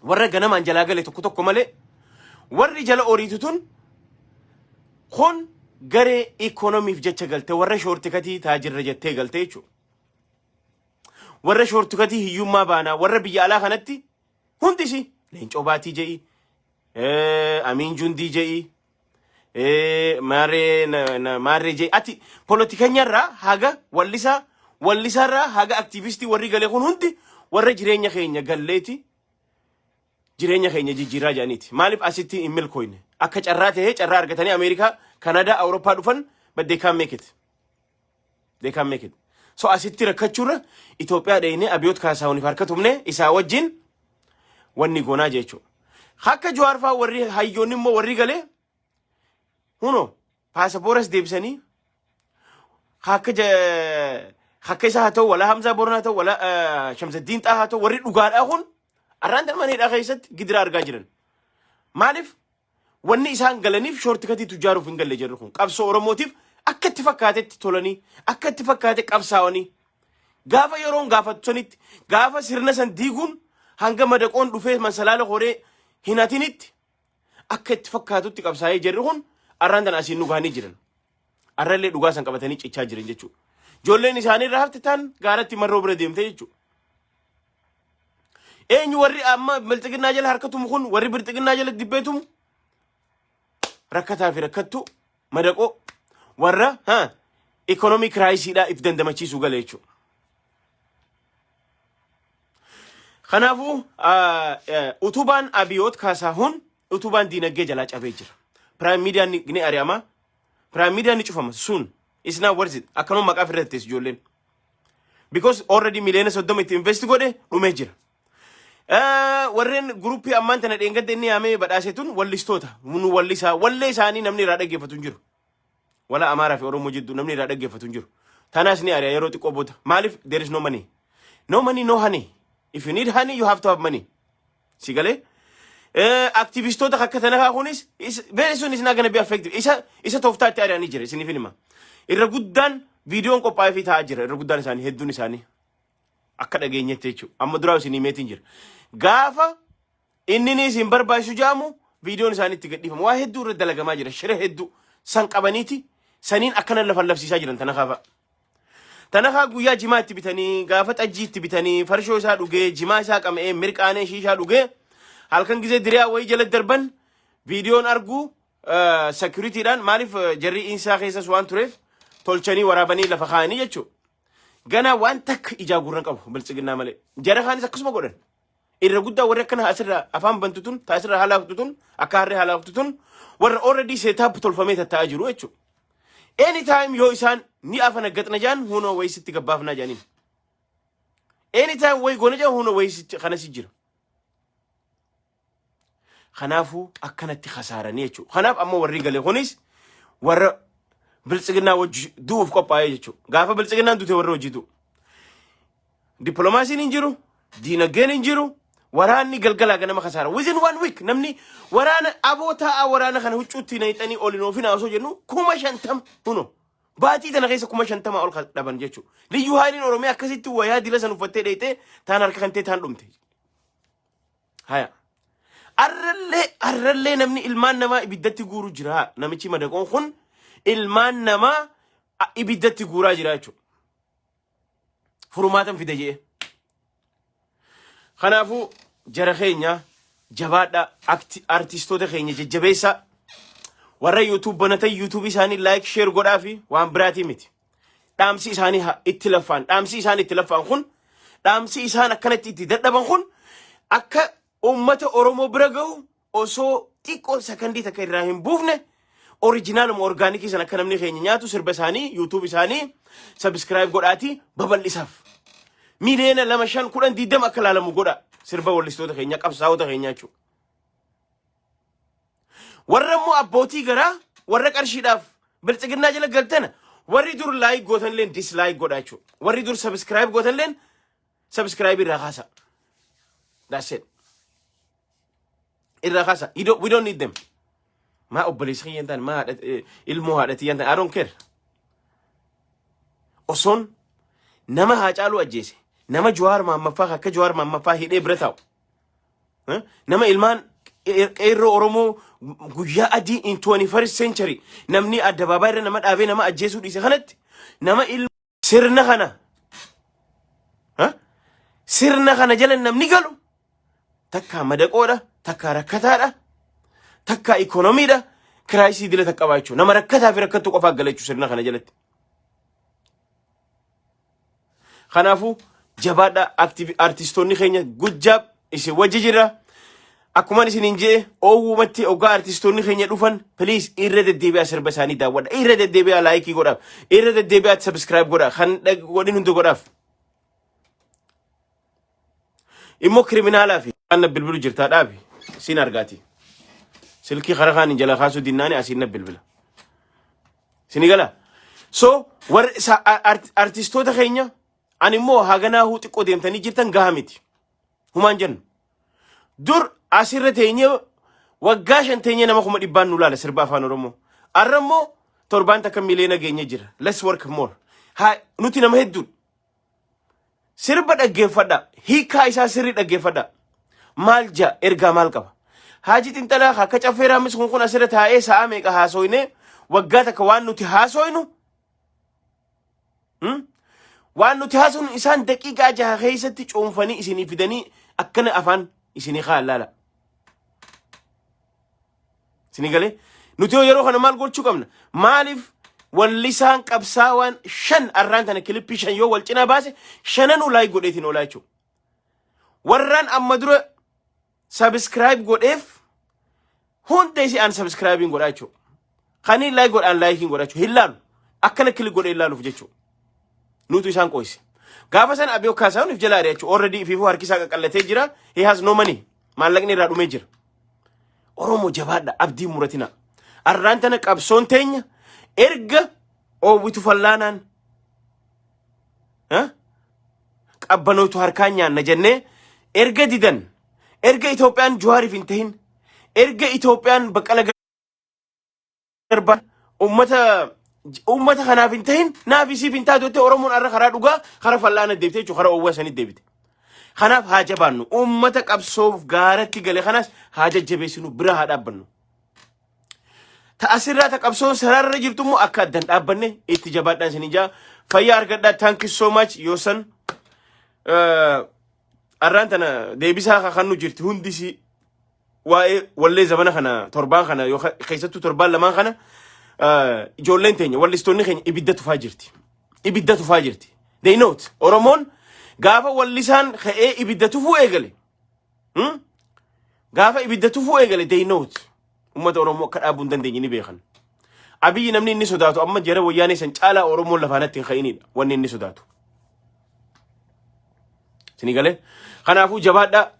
warra ganamaan jalaa gale tokko tokko malee, warri jala oriitu tun kun garee ikoonomiif jecha galte, warra shortcutii taajirra jettee galte jechuudha. Warra shortcutii hiyyummaa baanaa, warra biyya alaa kanatti hundisi Leencoo Baatii je'i, Amiin Jundii je'i, maarree maarree je'i. Ati polotikanyarraa haga wallisaa, wallisaarraa haga aktiivistii warri galee kun hundi warra jireenya keenya galleeti jireenya keenya jijjiirraa jedhaniiti. Maaliif asitti hin milkooyne? Akka carraa ta'ee carraa argatanii Ameerikaa, Kanadaa, Awurooppaa dhufan, but they can't make it. They can't make it. So asitti rakkachuurra Itoophiyaa dheenee Abiyoot Kaasaahuniif harka tumne isaa wajjin wanni goonaa jechuudha. Akka Jawaar fa'aa warri hayyoonni immoo warri galee huno paasapooras deebisanii akka isaa haa ta'u, walaa Hamzaa Boronaa haa ta'u, walaa Shamsaddiin Xaa haa ta'u, warri dhugaadhaa kun arraan tan mana hidhaa keessatti gidira argaa jiran. Maaliif? Wanni isaan galaniif shortcutii tujjaaruuf hin galle. Jirru kun qabsoo Oromootiif akka itti fakkaatetti tolanii, akka itti fakkaate qabsaa'anii, gaafa yeroon gaafatu sanitti, gaafa sirna san diiguun hanga madaqoon dhufee mansalaala horee hin hatinitti akka itti fakkaatutti qabsaa'ee, jirri kun arraan tan asiin nu gahanii jiran. Arrallee dhugaa san qabatanii cichaa jiran jechuudha. Ijoolleen isaanii irraa hafte tan gaaratti marroo bira deemte jechuudha. Eenyu warri amma bilxiginnaa jala harka tumu kun, warri bilxiginnaa jala dibbee tumu, rakkataa fi rakkattuu madaqoo warra economy crisisiidhaa if dandamachiisuu gala jechuudha. Kanaafuu utubaan Abiyoot Kaasaahun, utubaan diinagdee jalaa cabee jira. Prime Media ni ari'ama. Prime Media ni cufama soon. It's not worth it. Akkanuma maqaa ofirratti teessu ijoolleen. Because already 30 miliyoona itti invest godhe dhumee jira. Warreen groupii ammaan tana dheengadda inni yaamee badhaase tun wallistoota. Nu wallisaa wallee isaanii namni irraa dhaggeeffatu hin jiru. Wala Amaaraa fi Oromoo jidduu namni irraa dhaggeeffatu hin jiru. Tanaas ni ari'a yeroo xiqqoo booda. Maaliif? There is no money. No money, no honey. If you need honey, you have to have money. Si galee? Aktivistoota akka tanakaa kunis very soon is not gonna be effective. Isa tooftaa itti ari'anii jira isiniif hima. Irra guddaan viidiyoon qophaa'ee fi taa'aa jira. Irra guddaan isaanii, hedduun isaanii. Akka dhageenyetti jechuudha. Amma duraa isin himeetiin jira. Gaafa inni ni isin barbaachisu jaamu viidiyoon isaanii itti gadhiifamu. Waa hedduu irra dalagamaa jira. Shira hedduu san qabaniiti saniin akkana lafa lafsiisaa jiran tanakaa fa'a. Tanakaa guyyaa jimaa itti bitanii, gaafa xajjii itti bitanii, farshoo isaa dhugee, jimaa isaa qama'ee, mirqaanee, shiishaa dhugee, halkan gizee diriyaa wayii jala darban viidiyoon argu. Securitydhaan maaliif jarri insaa keessas waan tureef tolchanii waraabanii lafa kaa'anii jechuudha. Ganaa waan takka ijaa gurra qabu Biltsiginnaa malee. Jara kaanis akkasuma godhan. Irra guddaa warri akkana asirraa afaan bantu tun, taasirraa halaaktu tun, akka harree halaaktu tun, warra already setup tolfamee tattaa'aa jiru jechuudha. Anytime yoo isaan ni afana gaxna jaan, hunoo wayisitti gabbaafnaa jaaniin. Anytime wayi goona jaan, hunoo wayisitti kanasi jira. Kanaafuu akkanatti kasaaranii jechuudha. Kanaaf ammoo warri gale kunis warra Biltsiginnaa wajji du'uuf qophaa'ee jechuudha. Gaafa Biltsiginnaan dute warra hojii du'u. Dippiloomaasiin hin jiru, diinagdeen hin jiru, waraanni galgalaa ganama kasaara. Within one week namni waraana aboo taa'aa waraana kana huccuutti naqxanii ol hin oofina osoo jennu 50,000 huno. Baatii tana keessa 50,000 ol dhaban jechuudha. Liyyuu haaliin Oromiyaa akkasitti wayaa dila san uffattee dheeyxee taan harka kan ta'e taan dhumte. Haya. Arrallee arrallee namni ilmaan namaa ibiddatti guuru jira. Namichi madaqoon kun ilmaan namaa ibiddatti guuraa jira jechuudha. Furmaatan fide jee. Kanaafuu jara keenya jabaadha, artistoota keenya jajjabeessa. Warra YouTube banatan YouTube isaanii like, share godhaa fi waan biraatii miti. Dhaamsi isaanii itti laffaan, dhaamsi isaan itti laffaan kun, dhaamsi isaan akkanatti itti dadhaban kun akka uummata Oromoo bira gahu osoo xiqqoo sakandii takka irraa hin buufne, originaluma organic sana akka namni keenya nyaatu sirba isaanii YouTube isaanii subscribe godhaati babal'isaaf. Miliyoona 2, 5, 10, 20 akka laalamu godha sirba wallistoota keenya, qabsaa'ota keenya jechuudha. Warra immoo abbootii garaa, warra qarshiidhaaf Biltsiginnaa jala galtana, warri dur like gootan illee dislike godha jechuudha. Warri dur subscribe gootan illee subscribe irraa kaasa. That's it. Irraa kaasa. You don't, we don't need them. Maa obboleessa kiyya hin taane, maa haadha ilmoo haadhatii hin taane, I don't care. Osoon nama Haacaaluu ajjeese, nama Jawaar Maammaffaa akka Jawaar Maammaffaa hidhee bira taa'u. Nama ilmaan qeerroo Oromoo guyyaa adii in 21st century namni addabaabaa irra nama dhaabee nama ajjeesuu dhiise kanatti nama ilma sirna kana, sirna kana jala namni galu takkaa madaqoodha, takkaa rakkataadha, takkaa ikoonomiidha, crisis dila takka qabaa jechuudha. Nama rakkataa fi rakkattuu qofaa gala jechuudha sirna kana jalatti. Kanaafuu jabaadha, artistoonni keenya, good job, isin wajji jira. Akkuma isiniin jee oowwumatti oggaa artistoonni keenya dhufan, please irra deddeebi'aa sirba isaanii daawwadha. Irra deddeebi'aa like godhaaf. Irra deddeebi'aa subscribe godhaa. Kan godhin hundi godhaaf. Immoo criminalaa fi kan na bilbilu jirtaa dhaabi. Siin argaati. Silkii karaa kaan jala kaasuu dinnaani asiin na bilbila. Sini gala. So warri artistoota keenya ani immoo haganaa huu xiqqoo deemtanii jirtan gahaa miti. Humaan jennu. Dur asirra teenyee waggaa 5 teenyee nama 100,000 nu laala sirba Afaan Oromoo. Arra immoo torbaan takka miliyoona geenye jira. Let's work more. Haa nuti nama hedduudha. Sirba dhaggeeffadha. Hiikaa isaa sirrii dhaggeeffadha. Maal jaa, ergaa maal qaba? Haaji Xinxalaa akka Caffee Raammis kun asirra taa'ee sa'a meeqa haasoyne, waggaa takka waan nuti haasoynu, Waan nuti haasofnu isaan daqiiqaa 6 keessatti cuunfanii isinii fidanii akkana afaan isinii kaan laala. Isinii galee nuti yoo yeroo kana maal gochuu qabna? Maaliif wallisaan qabsaawaan shan arraan tana clip shan yoo wal cinaa baase shananuu like godheetiin oolaa jechuudha. Warraan amma dura subscribe godheef hunda isii aan subscribing godhaa jechuudha. Kanii like godhaan likeiin godhaa jechuudha. Hin laalu. Akkana click godhee hin laaluuf jechuudha. Nutu isaan qoyse. Gaafa san Abiyoo Kaasaahun if jalaa jechuudha. Already ifiifuu harki isaa qaqallatee jira. He has no money. Maallaqni irraa dhumee jira. Oromoo jabaadha. Abdii muratina. Arraan tana qabsoon teenya erga oowwitu fallaanaan qabbanootu harkaan nyaanna jennee erga didan, erga Itoophiyaan Jawaariif hin tahin, erga Itoophiyaan Baqqala Garbaa ummata kanaaf hin tahin, naaf isiif hin taatu jettee Oromoon arra karaa dhugaa karaa fallaana deebite jechuudha, karaa oowwaa sanitti deebite. Kanaaf haa jabaannu, ummata qabsoof gaaratti gale kanas haa jajjabeessinu, bira haa dhaabbannu. Ta asirraa ta qabsoon sararra jirtu immoo akka addan dhaabbanne itti jabaadhaan isin ijaa fayyaa argadhaa. Thank you so much. Yoo san arraan tana deebisaa kan nu jirti hundisi. Waa'ee wallee zamana kana, torbaan kana, yookaan keessattuu torbaan lamaan kana, ijoolleen teenya, wallistoonni keenya ibidda tufaa jirti. Ibidda tufaa jirti. They know it. Oromoon gaafa wallisaan ka'ee ibidda tufuu eegale. Gaafa ibidda tufuu eegale, they know it. Uummata Oromoo akka dhaabuu hin dandeenye ni beekan. Abiyyi namni inni sodaatu amma jara Wayyaanee san caalaa Oromoon lafaanatti hin ka'inidha wanni inni sodaatu. Isinii galee? Kanaafuu jabaadhaa.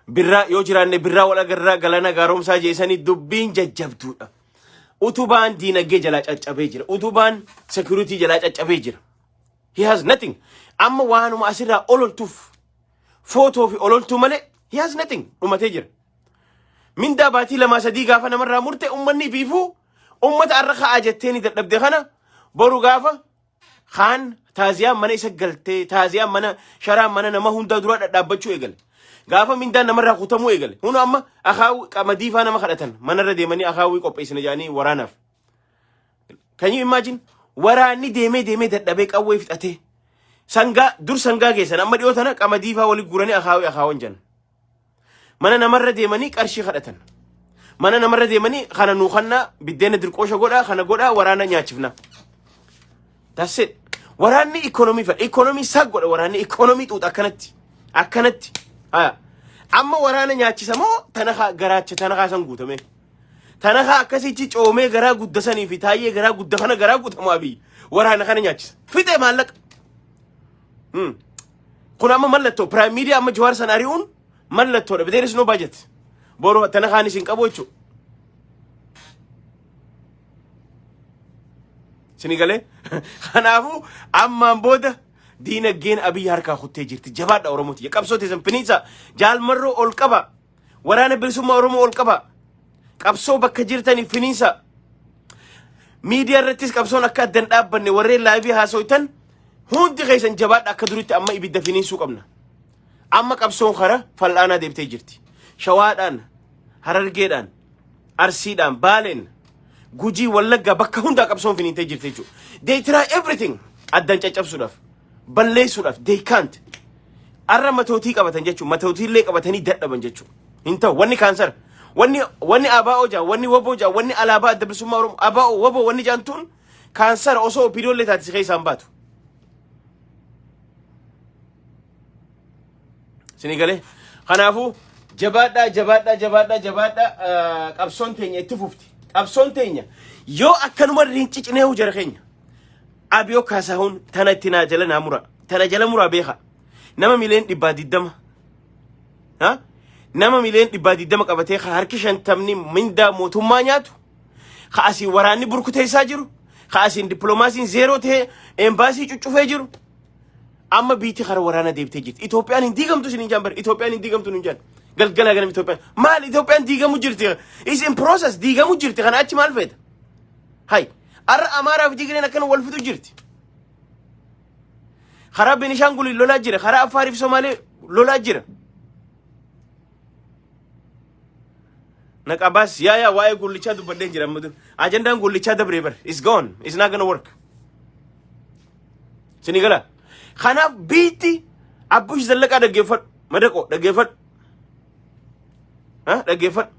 Birraa yoo jiraanne birraa wal agarraa. Galana Gaaromsaa jeesanii dubbiin jajjabduudha. Utubaan diinagdee jalaa caccabee jira. Utubaan security jalaa caccabee jira. He has nothing. Amma waanuma asirraa ololtuuf, footoo fi ololtuu malee, he has nothing. Dhumatee jira. Mindaa baatii 2 3 gaafa namarraa murte, ummanni fiifuu ummata arra ka'aa jettee ni dadhabde. Kana boru gaafa kaan taaziyaan mana isa galtee, taaziyaan mana, sharaan mana nama hundaa dura dhadhaabbachuu eegale. Gaafa mindaan namarraa kutamuu eegale. Hunu amma akaawwi qamadii faa nama kadhatan, manarra deemanii akaawwii qopheessina jedhanii waraanaaf. Can you imagine? Waraanni deemee deemee dadhabee qawwee fixatee. Sangaa dur sangaa geessan, amma dhiyoo tana qamadii faa walii guuranii akaawwii akaawan jenna. Mana namarra deemanii qarshii kadhatan. Mana namarra deemanii kana nuu kannaa, biddeena dirqoosha godhaa, kana godhaa, waraana nyaachifna. That's it. Waraanni ikoonomii fedha. Ikoonomii isaa godha waraanni, ikoonomii xuuxa akkanatti. Akkanatti. Haya. Amma waraana nyaachisa moo tana garaacha tana kaasan guutame? Tana kaa akkasichi coomee garaa guddasanii fi taayyee garaa gudda kana garaa guutamu Abiy. Waraana kana nyaachisa. Fixee maallaqa. Kun amma mallattoo Prime Media, amma Jawaar san ari'uun mallattoodha. There is no budget. Boru tana kaan isin qabu jechuudha. Isinii galee? Kanaafuu ammaan booda diinagdeen Abiyyi harkaa kuttee jirti. Jabaadha Oromooti. Qabsoo teessan finiinsa. Jaalmarroo ol qaba. Waraana Bilisummaa Oromoo ol qaba. Qabsoo bakka jirtanii finiinsa. Miidiyaa irrattis qabsoon akka addan dhaabbanne, warreen live haasoitan hundi keessan jabaadha. Akka duritti amma ibidda finiinsuu qabna. Amma qabsoon kara fal'aanaa deebitee jirti. Shawaadhaan, Harargeedhaan, Arsiidhaan, Baaleen, Gujii, Wallaggaa, bakka hundaa qabsoon finiintee jirti jechuudha. They try everything addaan caccabsuudhaaf, balleessuudhaaf, they can't. Arra matootii qabatan jechuudha. Matootiillee qabatanii dadhaban jechuudha. Hin ta'u wanni kaansara. Wanni ABO jaa, wanni WBO jaa, wanni alaabaa Adda Bilisummaa Oromoo, ABO, WBO wanni jaantuun kaansara osoo OPDOllee taate si keessaan baatu. Isinii galee? Kanaafuu jabaadhaa, jabaadhaa, jabaadhaa, jabaadhaa. Qabsoon teenya itti fufti. Qabsoon teenya yoo akkanuma rincicinee jara keenya. Abiyoo Kaasahuun tana itti naa jala naa mura. Tana jala muraa beeka. Nama 20 miliyoona. Nama 20 miliyoona qabatee ka harki 50ni mindaa mootummaa nyaatu. Ka asiin waraanni burkuteessaa jiru. Ka asiin dippiloomaasiin zero ta'ee embaasii cuccufee jiru. Amma biitti kara waraana deebitee jirti. Itoophiyaan hin diigamtu isin hin jaan bara. Itoophiyaan hin diigamtu hin jaan. Galgala ganam Itoophiyaan. Maal Itoophiyaan diigamu jirti? Is in process, diigamu jirti. Kana achi maal feeta? Hay. Arra Amaaraa fi Tigreen akkana wal fixu jirti. Karaa Benishaangul lolaa jira. Karaa Affaarii fi Somaalee lolaa jira. Naqabaas yaa waa'ee gullichaa dubbadheen jira amma dur. Ajandaan gullichaa dabree bar. It's gone. It's not gonna work. Sini gala. Kanaaf biitti Abbush Zallaqaa dhaggeeffadhu. Madaqoo dhaggeeffadhu. Ha, dhaggeeffadhu.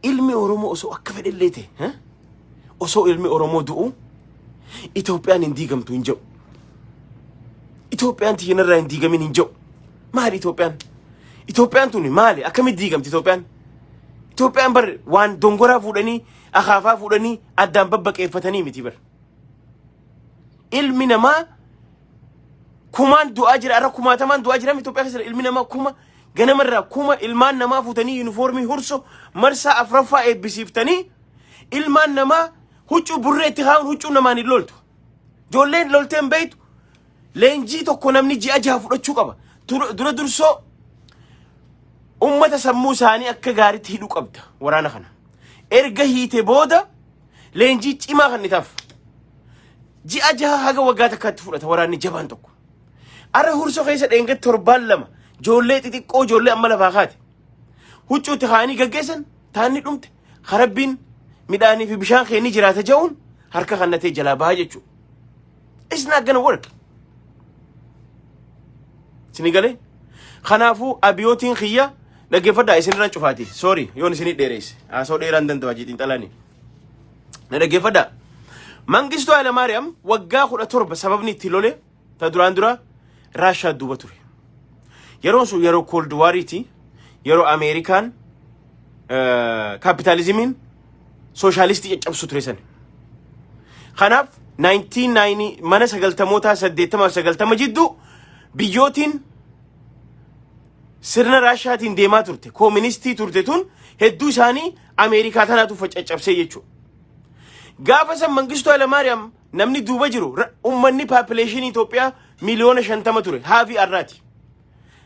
Ilmi Oromoo osoo akka fedhellee ta'e, osoo ilmi Oromoo du'u Itoophiyaan hin diigamtu hin jedhu. Itoophiyaan tiyyinarraa hin diigamin hin jedhu. Maali Itoophiyaan? Itoophiyaan tuni maali? Akkamitti diigamti Itoophiyaan? Itoophiyaan bar waan dongoraa fuudhanii, akaafaa fuudhanii addaan babbaqeeffatanii miti bar. Ilmi namaa kumaan du'aa jira, irra kumaatamaan du'aa jira Itoophiyaa keessa. Ilmi namaa kuma ganamarraa kuma ilmaan namaa fuutanii yuunifoormii Hursoo marsaa afraffaa eebbisiiftanii, ilmaan namaa huccuu burree itti kaa'uun huccuu namaan hin loltu. Ijoolleen lolteen beeytu leenjii tokko namni ji'a 6 fudhachuu qaba. Dura dursoo ummata sammuu isaanii akka gaariitti hidhuu qabda waraana kana. Erga hiite booda leenjii cimaa kan itaaf. Ji'a 6 haga waggaa takkaatti fudhata waraanni jabaan tokko. Arra Hursoo keessa dheengatti torbaan 2 ijoollee xixiqqoo, ijoollee amma lafaa kaate. Huccuutti kaa'anii gaggeessan taanni dhumte. Karabbiin midhaanii fi bishaan keenni jiraata je'uun harka kannatee jalaa baha jechuudha. It's not gonna work. Sini galee? Kanaafuu abiyootiin kiyya Dhaggeeffadhaa, isinirraan cufaati. Sorry yoon isinii dheereesse. Haasoo dheeraan danda'u hajii xiinxalaani. Na dhaggeeffadhaa. Mangistuu Hayilamaariyaam waggaa 17 sababni itti lole ta duraan dura Raashaa duuba ture. Yeroon sun yeroo Cold Wariiti. Yeroo Ameerikaan kaapitaalizimiin sooshaalistii caccabsu ture san. Kanaaf 1990 mana sagaltamootaa 80 fi 90 jidduu biyyootiin sirna Raashaatiin deemaa turte, kooministii turte tun hedduu isaanii Ameerikaa tanaatu caccabsee jechuudha. Gaafa san Mangistuu Hayilamaariyaam namni duuba jiru, ummanni population Itoophiyaa miliyoona 50 ture haafii arraati.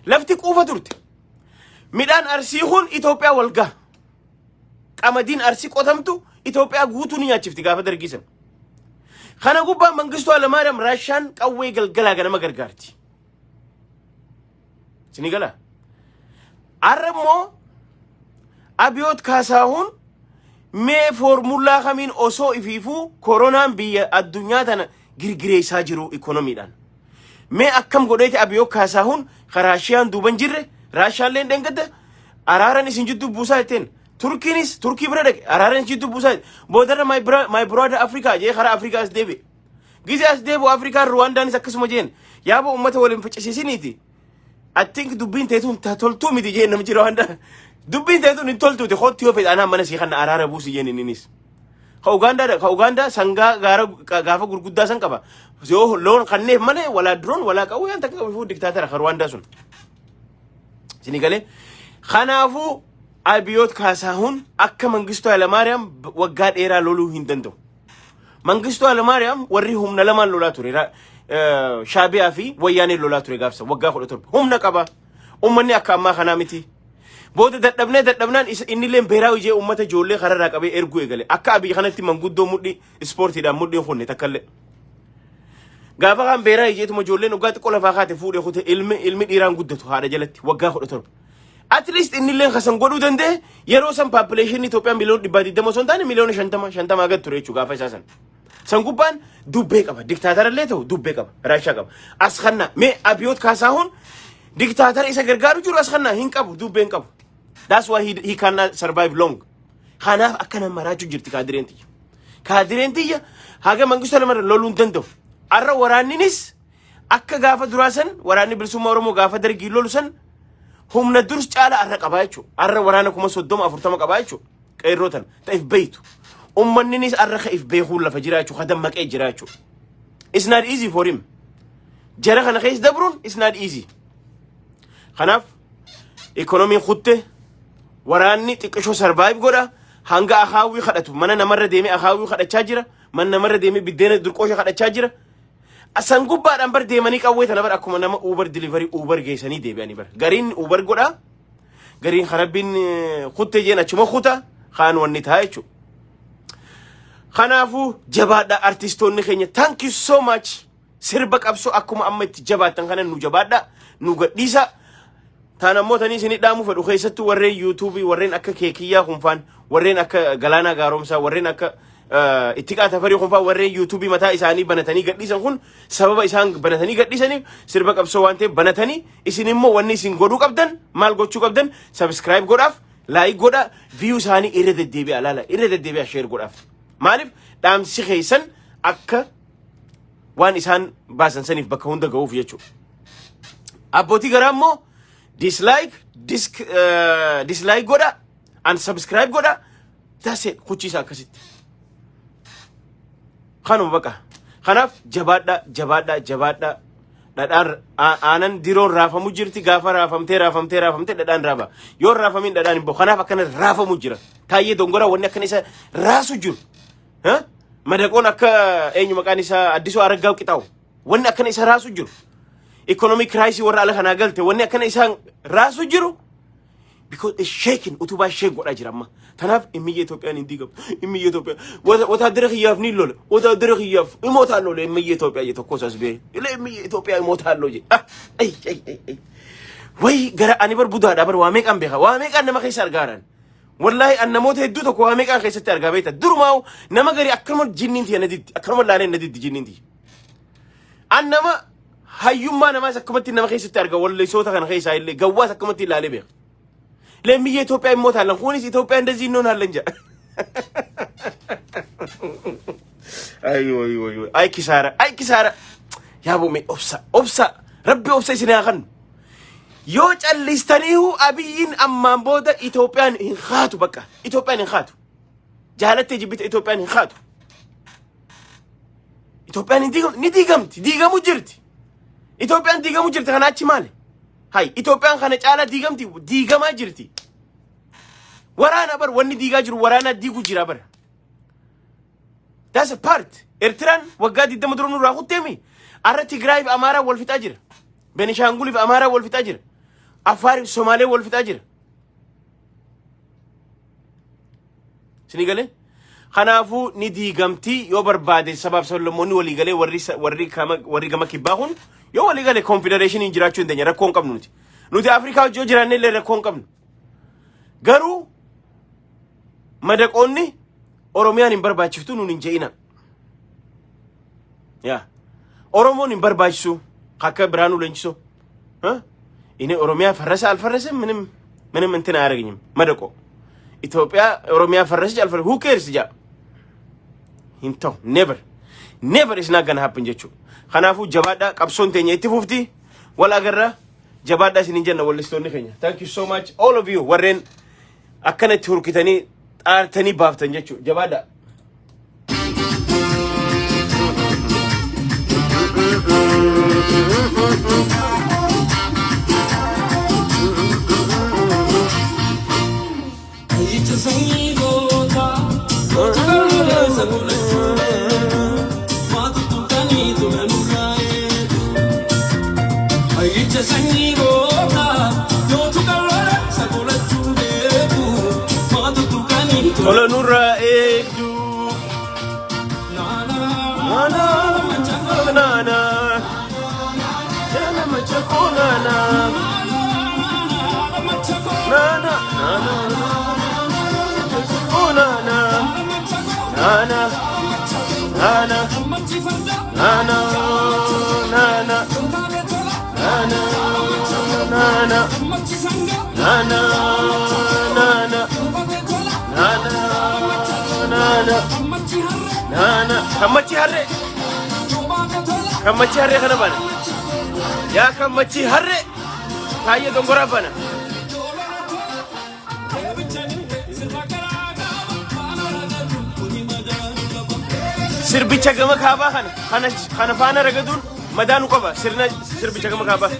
Lafti quufa turte. Midhaan Arsii kun Itoophiyaa wal gaha. Qamadiin Arsii qotamtu Itoophiyaa guutuu ni nyaachifti gaafa dargisan. Kana gubbaa Mangistuu Hayilamaariyaam Raashaan qawwee galgalaa ganama gargaarti. Sini gala. Arra immoo Abiyoot Kaasaahun mee foormulaa kamiin osoo ifiifuu koronaan biyya addunyaa tana girgireessaa jiru ikonomiidhaan. Mee akkam godheeti Abiyoot Kaasaahun ka Raashiyaan duuban jirre, Raashiyaallee dhengadda araaran isin jidduu buusaa jetteen. Turkiinis Turkii bira dhaqe, araaran isin jidduu buusaa jette. Boodarra "My brother Afrikaa" jee karaa Afrikaa as deebi'e. Gizee as deebi'u Afrikaan Ruwaandaanis akkasuma jeen, yaaba uummata waliin ficcisiisiniiti. I think dubbiin teetuun toltuu miti jeen namichi Ruwaandaa. Dubbiin teetuun hin toltuuti, kootti yoo fedhe anaan mana sii kana araara buusi jeen inninis. Ka Ugaandaa sangaa gaara gaafa gurguddaa san qaba. Yoo loon kanneef malee walaa drone walaa qawwee takka qabu diktaatara ka Ruwaandaa sun. Isinii galee, kanaafuu Abiyoot Kaasaahun akka Mangistuu Hayilamaariyaam waggaa dheeraa loluu hin danda'u. Mangistuu Hayilamaariyaam warri humna lamaan lolaa ture. Shaabiyaa fi Wayyaaneen lolaa ture gaafsa waggaa 17. Humna qaba. Uummanni akka ammaa kanaa miti. Booda dadhabnee dadhabnaan innillee beeraa ijee uummata ijoollee kararraa qabee erguu eegale. Akka Abiy kanatti manguddoo mudhii ispoortiidhaan mudhiin kunne takkallee. Gaafa kaan beeraa ijeetuma ijoolleen waggaa xiqqoo lafaa kaate fuudhee kute, ilmi dhiiraan guddatu haadha jalatti waggaa 17. At least innillee kasan godhuu danda'e yeroo san population Itoophiyaa miliyoona 120 osoo hin taane miliyoona 50 50 gad ture jechuudha gaafa isaa san. San gubbaan dubbee qaba. Diktaatara ta'u dubbee qaba. Raashaa qaba. As kanna mee Abiyoot Kaasaahun diktaatara isa gargaaru jiru as kanna hin qabu, dubbee hin qabu. That's why he cannot survive long. Kanaaf akkana maraachuu jirti kaadireen tiyya. Kaadireen tiyya haga Mangistuu Hayilamaariyaam loluu hin danda'u. Arra waraanninis akka gaafa duraa san, waraanni bilisummaa Oromoo gaafa dargii lolu san humna durs caala arra qabaa jechuudha. Arra waraana 30,000 40 qabaa jechuudha. Qeerroo tana ta'eef beeytu. Uummanninis arra ka'eef beekuun lafa jira jechuudha. Ka dammaqee jira jechuudha. It's not easy for him. Jara kana keessa dabruun it's not easy. Kanaaf ikoonomiin kutte, waraanni xiqqishoo survive godha, hanga akaawwii kadhatu mana namarra deemee akaawwii kadhachaa jira, mana namarra deemee biddeena durqoosha kadhachaa jira. San gubbaadhaan bar deemanii qawwee tana bar akkuma nama Uber delivery Uber geessanii deebi'anii bar. Gariin Uber godha, gariin karabbiin kutte jeen achuma kuta kaan wanni ta'a jechuudha. Kanaafuu jabaadha artistoonni keenya, thank you so much. Sirba qabsoo akkuma amma itti jabaattan kana nu jabaadha, nu gadhiisa. Taan ammoo tanii isinii dhaamuu fedhu, keessattuu warreen YouTubeii, warreen akka Keekiyyaa kunfaan, warreen akka Galaanaa Gaaromsaa, warreen akka Ittiqaa Tafarii kunfaan, warreen YouTubeii mataa isaanii banatanii gadhiisan kun, sababa isaan banatanii gadhiisaniif sirba qabsoo waan ta'eef banatanii, isin immoo wanni isin godhuu qabdan, maal gochuu qabdan, subscribe godhaaf, like godha, view isaanii irra deddeebi'a laala, irra deddeebi'a, share godhaaf. Maaliif dhaamsi keessan akka waan isaan baasan saniif bakka hunda ga'uuf jechuudha. Abbootii garaa immoo dislike disk dislike godha, unsubscribe godha, that's it, kuchiisa akkasitti. Kanuma baqa. Kanaaf jabaadha, jabaadha, jabaadha. Dhadhaan aanan diroon raafamu jirti, gaafa raafamtee raafamtee raafamtee dhadhaan raaba. Yoo raafamin dhadhaan hin bahu. Kanaaf akkana raafamu jira. Taayyee Dongoraa wanni akkana isa raasu jiru. Madaqoon akka eenyu maqaan isaa Addisuu Araggaa Qixaawu. Wanni akkana isa raasu jiru. Economic crisis warra ala kanaa galte wanni akkana isaan raasu jiru. Because it's shaking, utubaa shake godhaa jira amma. Tanaaf immiyya Itoophiyaan hin diigamu. Immiyya Itoophiyaa wataadara kiyyaaf ni lola. Wataadara kiyyaaf imootaan lola immiyya Itoophiyaa je tokko isas bee. Ila immiyya Itoophiyaa imootaan lola je. Ah, ay ay ay ay. Way gara ani bar budaadha bar, waa meeqaan beeka, waa meeqaan nama keessa argaaran. Wallaahi an namoota hedduu tokko waa meeqaan keessatti argaa beekta. Durumaa nama garii akkanuma jinniin tiyya na diddi, akkanuma laalee na diddi jinniin tiyya. An nama hayyummaa namaas akkumatti nama keessatti arga, walleessoota kana keessaa illee gawwaas akkumatti ilaalee beeka. ለምዬ ኢትዮጵያ ይሞታለን kunis ኢትዮጵያ እንደዚህ እንሆናለን ጃ Ay, ay, ay, ay. Ay, kisaara, ay, kisaara. Yaa bume obsa, obsa. Rabbi obsa isin haa kennu. Yoo callistaniihu Abiyyiin ammaan booda Itoophiyaan hin kaatu bakka. Itoophiyaan hin kaatu. Jaalattee jibbite Itoophiyaan hin kaatu. Itoophiyaan hin diigamtu, ni diigamti, diigamu jirti. Itoophiyaan diigamu jirti kana achi maali? Hay, Itoophiyaan kana caalaa diigamti, diigamaa jirti. Waraana bar wanni diigaa jiru waraana diigu jira bar. That's a part. Eertiraan waggaa 20 dura nurraa kutteemi. Arra Tigraay fi Amaaraa wal fixaa jira. Benishaangul fi Amaaraa wal fixaa jira. Affaar fi Somaalee wal fixaa jira. Isinii galee? Kanaafuu ni diigamti yoo barbaade sabaaf sablammoonni walii galee warri gama kibbaa kun yoo walii galee konfedereeshiniin jiraachuu hin dandeenya rakkoo hin qabnu nuti. Nuti Afrikaa wajjin yoo jiraanne illee rakkoo hin qabnu. Garuu madaqoonni Oromiyaan hin barbaachiftu nuun hin je'ina. Yaa Oromoon hin barbaachisu akka Biraanuu Leenjisoo. እኔ ኦሮሚያ ፈረሰ አልፈረሰ ምንም ምንም እንትን አያደርገኝም። መደቆ ኢትዮጵያ ኦሮሚያ ፈረሰች አልፈረሰ who cares ጃ hin ta'u, never, never is not gonna happen jechuudha. Kanaafuu jabaadhaa, qabsoon teenya itti fufti, wal agarra, jabaadhaa isiniin jenna wallistoonni keenya. Thank you so much, all of you warreen akkanatti hurkitanii xaartanii baaftan jechuudha. Jabaadhaa. Ija sanyii gootaa, goota barreessa mul'achuu waa tuttuqanii tola nurraa eegu. Ija sanyii gootaa, gootu barreessa mul'achuu beeku waa tuttuqanii tola Tola nurraa eegdu. Naanaa Naana naana. Jala machakoo naana. Naana naana. Machakoo naana. Naana naana naana naana naana naana naana naana naana naana naana kammachi harree kammachi harree kana bana yaa kammachi harree taayyee dongoraa bana. Sirbicha gama kaabaa kana faana ragaduun madaa nu qaba sirna sirbicha gama kaabaa.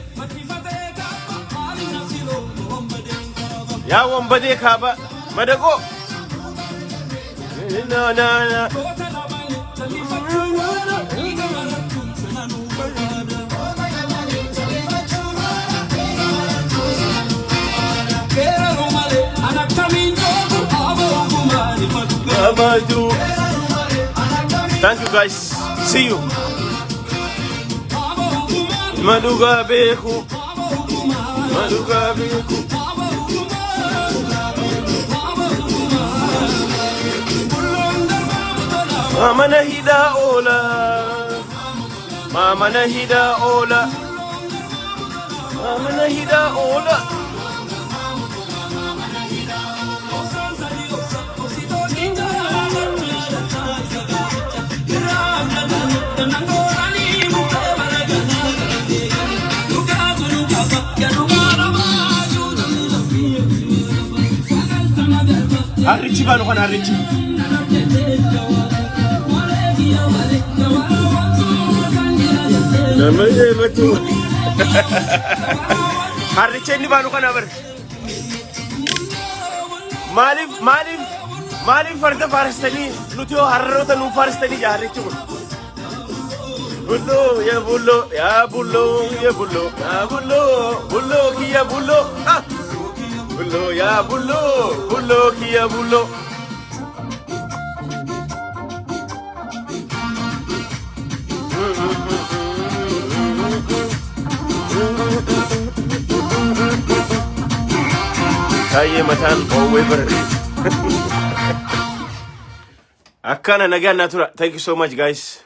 Yaa wambadee kaabaa madaqoo. Na na na. Abadu. Thank you guys. See you. Maduga beeku. Maduga beeku. Maamana hidhaa oola. Maamana hidhaa oola. Maamana hidhaa oola. Harrichi baanu kana harrichi. Nama eebatu. Harricha inni baanu kana bar. Maaliif farda faarstanii nuti yoo harroota nuu faarstanii jaa harrichi kun. Bulloo ya bulloo ya bulloo ya bulloo ya bulloo bulloo kiyya bulloo ah bulloo ya bulloo bulloo kiyya bulloo. Taayyee mataan oowwee bara. Akkana nagaan naa tura. Thank you so much, guys.